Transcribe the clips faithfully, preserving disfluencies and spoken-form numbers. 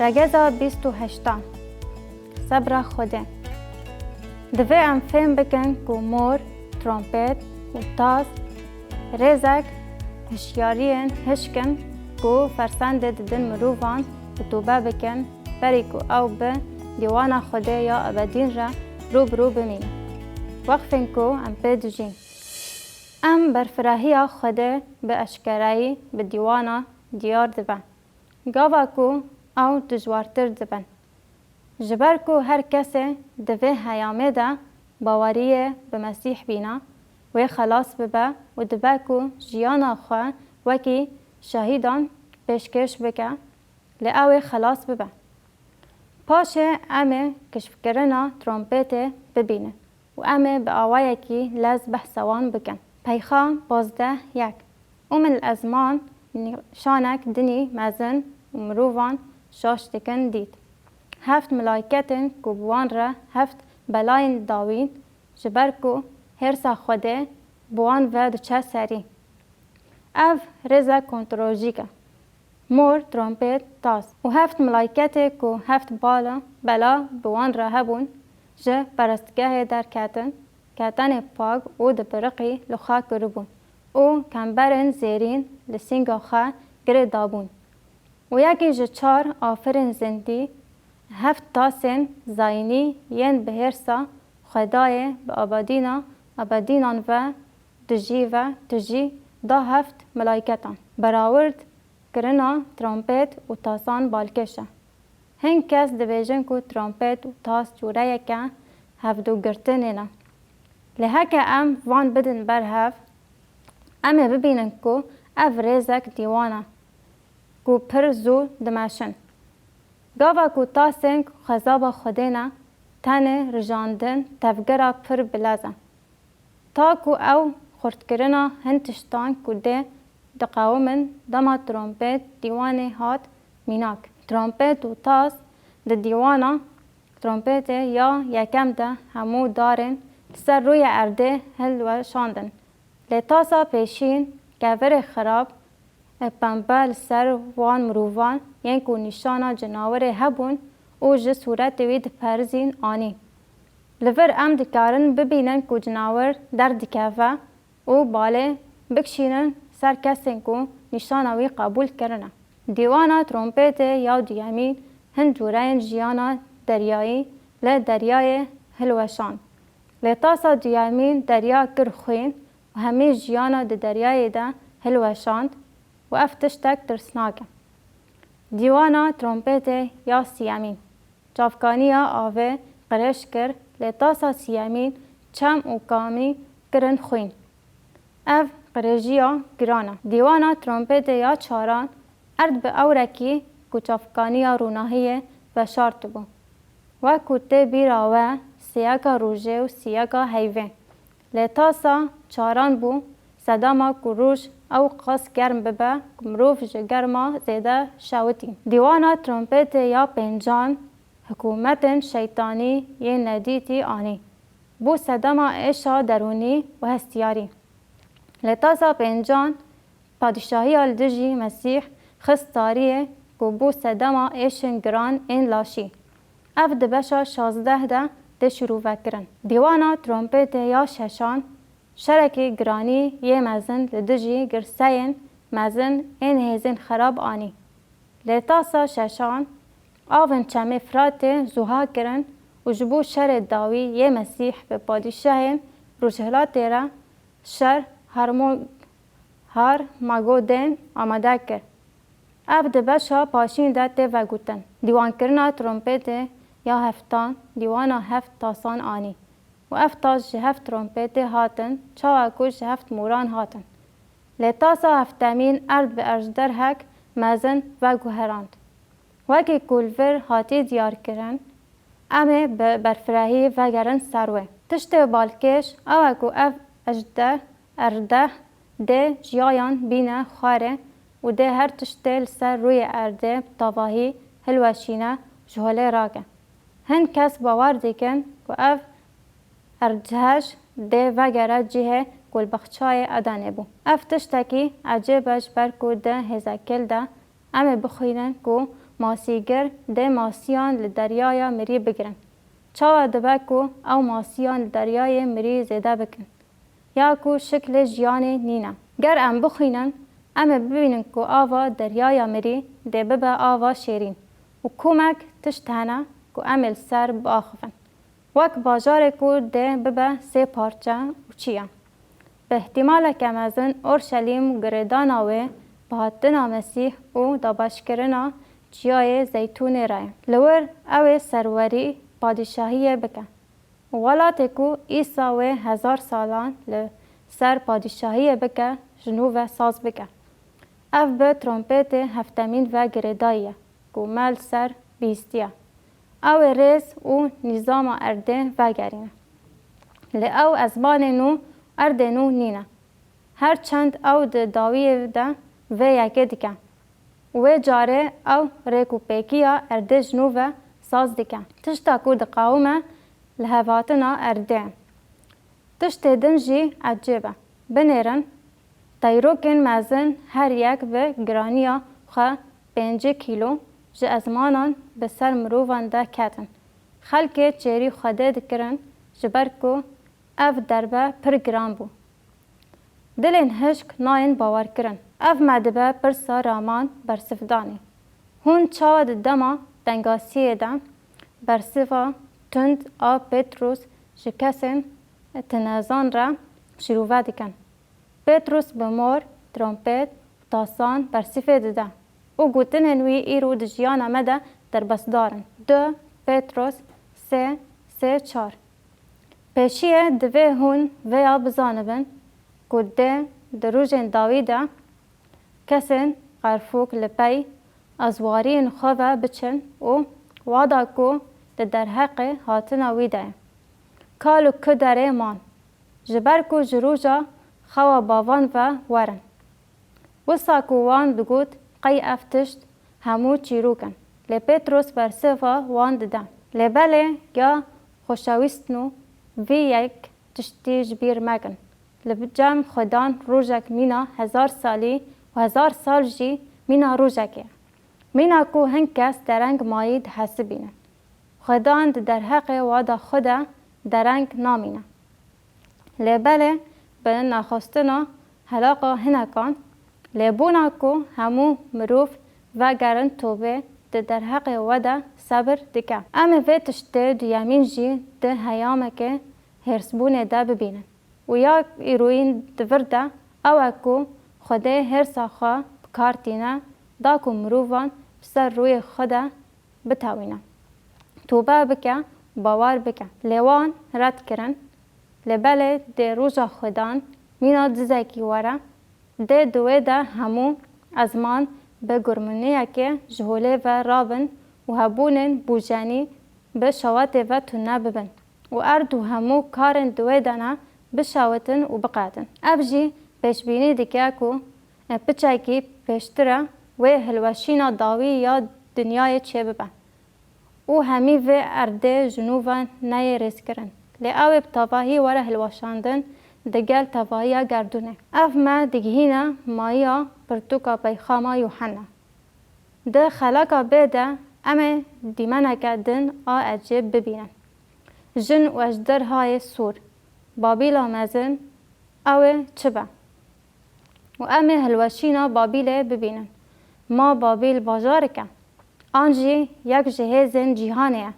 Regeza bîst û heştan. Sebra Xwedê. Divê em fêm bikin ku mor, trompêt û tas rêzek hişyariyên hişk in ku fersendê didin mirovan ku tobe bikin berî ku ew bi dîwana Xwedê ya ebedîn re rû bi rû bimînin. Wextên ku em pê dijîn. Em berfirahiya Xwedê bi eşkereyî bi dîwana diyar dibe. Gava ku ew dijwartir dibin. Ji ber ku her kesê di vê heyamê de baweriyê bi Mesîh bîna, wê xelas bibe û dibe ku jiyana xwe wekî şehîdan pêşkêş bike, lê ew ê xelas bibe. Paşê em ê keşfkirina trompêtê bibînin û em ê bi awayekî lez behsa wan bikin. Peyxan pazdeh yek. Û min li ezman nîşanek dinî mezin û mirovan şaş dikin dît. Heft milayketên ku bi wan re heft belayên dawîn, ji ber ku hêrsa Xwedê bi wan ve diçe serî. Ev rêzek ontolojîk e. Mor, trompêt, tas û heft milayketê ku heft bala, bela bi wan re hebûn, ji perestgehê derketin, ketenê pak û dibiriqî li xwe kiribûn û kemberên zêrîn li sînga xwe girê dabûn. Û yekî ji çar afirên zindî, heft tasên zayînî yên bi hêrsa Xwedayê bi abadîna abadînan ve dijî ve tijî da heft milayketan. Berawird kirina trompêt û tasan balkêş e. Hin kes dibêjin ku trompêt û tas cûreyeke hevdûgirtinê ne. Lê heke em van bidin ber hev, em ê bibînin ku ev rêzek dîwan e ku pir zû dimeşin. Gava ku tasên xezaba Xwedê ne, tenê rijandin tevgera pir bilez e. Ta ku ew xurtkirina hin tiştan ku dê diqewimin, dema trompêt dîwanê hat mînak. Trompêt û tas di dîwana trompêtê ya yekem de hemû darên li ser rûyê erdê hilweşandin. Lê tasa pêşîn, kevirê xirab, pembe li ser wan mirovan yên ku nîşana cinawirê hebûn û ji sûretê wî diperizîn anî. Li vir em dikarin bibînin ku cinawir derdikeve û balê bikişînin ser kesên ku nîşana wî qebûl kirine. Dîwana trompêtê ya duyemîn hin cûreyên jiyana deryayî li deryayê hilweşand. Lê tasa duyemîn derya kir xwîn û hemî jiyana di deryayê de hilweşand û ev tiştek tirsnak e. Dîwana trompêtê ya siyemîn çavkaniya avê qirêj kir, lê tasa siyemîn çem û kamî kirin xwîn. Ev qirêjiya giran e. Dîwana trompêtê ya çaran erd bi ewrekî ku çavkaniya rûnahiyê veşartibû. Wek ku tê bîra we, siyeka rojê û siyeka heyvê. Lê tasa çaran bû, sedema ku roj ew qas germ bibe ku mirov ji germa zêde şewitî. Dîwana trompêtê ya pêncan hikûmetên şeytanî yên nedîtî anî. Bû sedema êşa derûnî û hestiyarî. Lê tasa pêncan padîşahiya li dijî Mesîh xist tariyê ku bû sedema êşên giran ên laşî. Ev di beşa şazdeh de tê şîrovekirin. Dîwana trompêtê ya şeşan şerekî giranî yê mezin li dijî girseyên mezin ên hêzên xerab anî. Lê tasa şeşan avên çemê Firatê zuha kirin û ji bo şerê dawî yê Mesîh bi padîşahên rojhilatê re şer Harmo-, Harmagodên amade kir. Ev di beşa paşîn de tê vegotin. Dîwankirina trompêtê ya heftan dîwana heft tasan anî û ev tas ji heft trompêtê hatin, çawa ku ji heft moran hatin. Lê tasa heftemîn erd bi ejderhek mezin veguherand. Wekî ku li vir hatî diyarkirin, em ê bi berfirehî vegerin ser wê. Tiştê balkêş ew e ku ev ejder-, erdeh dê jiyayan bîne xwarê û dê her tiştê li ser rûyê erdê bi tavahî hilweşîne, ji holê rake. Hin kes bawer dikin ku ev erdhej dê vegere cihê ku li baxçeyê Edenê bû. Ev tiştekî ecêb e, ji ber ku di Hêzekêl de em ê bixwînin ku masîgir dê masiyan li deryaya mirî bigirin. Çawa dibe ku ew masiyan li deryayê mirî zêde bikin? Ya ku şiklê jiyanê nîne. Ger em bixwînin, em ê bibînin ku ava deryaya mirî dê bibe ava şêrîn û komek tişt hene ku em ê li ser biaxivin. Wek bajarê ku dê bibe sê parçe û çi ye. Bi îhtîmaleke mezin Orşelîm û girêdana wê bi hatina Mesîh û dabeşkirina Çiyayê Zeytûnê re ye. Li wir ew ê serwerî padîşahiyê bike. Û welatê ku Îsa wê hezar salan li ser padîşahiyê bike, ji nû ve saz bike. Ev bi trompêtê heftemîn ve girêdayî ye ku me li ser bihîstiye. Ew ê rêz û nîzama erdê vegerîne. Lê ew ezmanên nû erdên nû nîne. Her çend ew di dawiyê de vê yekê dike. Wê carê ew rêkûpêkiya erdê ji nû ve saz dike. Tişta ku diqewime lihevatina erdê. Tiştê din jî ecêb e. Binêrin, teyrokên mezin her yek bi giraniya xwe pêncî kîlo ji ezmanan bi ser mirovan de ketin. Xelkê çêrî Xwedê dikirin, ji ber ku ev derbe pir giran bû. Dilên hişk nayên bawerkirin. Ev me dibe pirsa raman bersivdanê. Hûn çawa di dema tengasiyê de bersiva tund a Petrûs ji kesên tinezan re şîrove dikin? Petrûs bi mor, trompêt û tasan bersivê dide û gotinên wî îro di jiyana me de derbasdar in. Du Petrûs sê, sê çar. Pêşiyê divê hûn vêya bizanibin ku dê di rojên dawî de kesên qerfûk li pey azwariyên xwe ve biçin û wada ku di derheqê hatina wî de ye. Kal û ku derê man, ji ber ku ji roja xewa bavan ve werin. Wisa ku wan digot, qey ev tişt hemû çîrok in. Lê Petros bersiva wan dide. Lê belê ya xweşewîstno, vê yek tiştî ji bîr mekin. Li cem Xwedan rojek mîna hezar salî û hezar sal jî mîna rojekê ye. Mîna ku hin kes dereng mayî dihesibînin. Xwedan di derheqê wada xwe de dereng namîne. Lê belê bi nexwestina helaqa hinekan, lê bona ku hemû mirov vegerin tobê di derheqê we de sebir dike. Em ê vê tiştê duyemîn jî di heyamekê hêrsbûnê de bibînin. Û ya îroyîn di vir de ew e ku Xwedê hêrsa xwe bi kar tîne, da ku mirovan bi ser rûyê xwe de bitewîne. Tobe bike, bawer bike. Lê wan red kirin. Lê belê dê roja Xwedan mîna dizekî were, dê di wê de hemû ezman bi gurminiyekê ji holê ve rabin û hebûnên bûjenî bi şewatê ve tune bibin û erd û hemû karên di wê de ne bişewitin û biqedin. Ev jî pêşbînî dike ku piçekî pêştir e wê hilweşîna dawî ya dinyayê çêbibe û hemî vê erdê ji nû ve neyê rêzkirin. Lê ew ê bi tevahî were hilweşandin digel tevahiya gerdûnê. Ev me digihîne mayiya pirtûka peyxama Yuhenna. Di xeleka bê de em ê dîmeneke din a ecêb bibînin. Jin û ejderhayê sor, Babîla mezin, ew ê çi be? Û em ê hilweşîna Babîlê bibînin. Ma Babîl bajarek e? An jî yek ji hêzên cîhanê ye?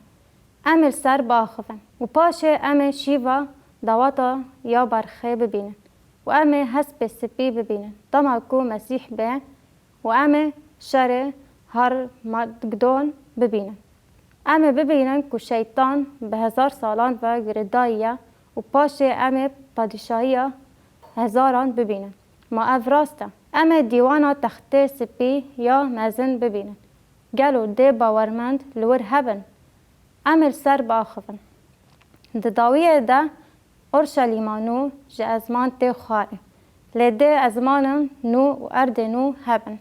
Em ê li ser biaxivin. Û paşê em ê şîva dawata ya berxê bibînin. Û em ê hespê spî bibînin. Dema ku Mesîh bê, û em ê şerê Harmagedon bibînin. Em ê bibînin ku Şeytan bi hezar salan ve girêdayî ye û paşê em ê padîşahiya hezaran bibînin. Ma ev rast e? Em ê dîwana textê spî ya mezin bibînin. Gelo dê bawermend li wir hebin? Em ê li ser biaxivin. Di dawiyê de Orşelîma nû ji ezman tê xwarê. Lê dê ezmanên nû û erdê nû hebin.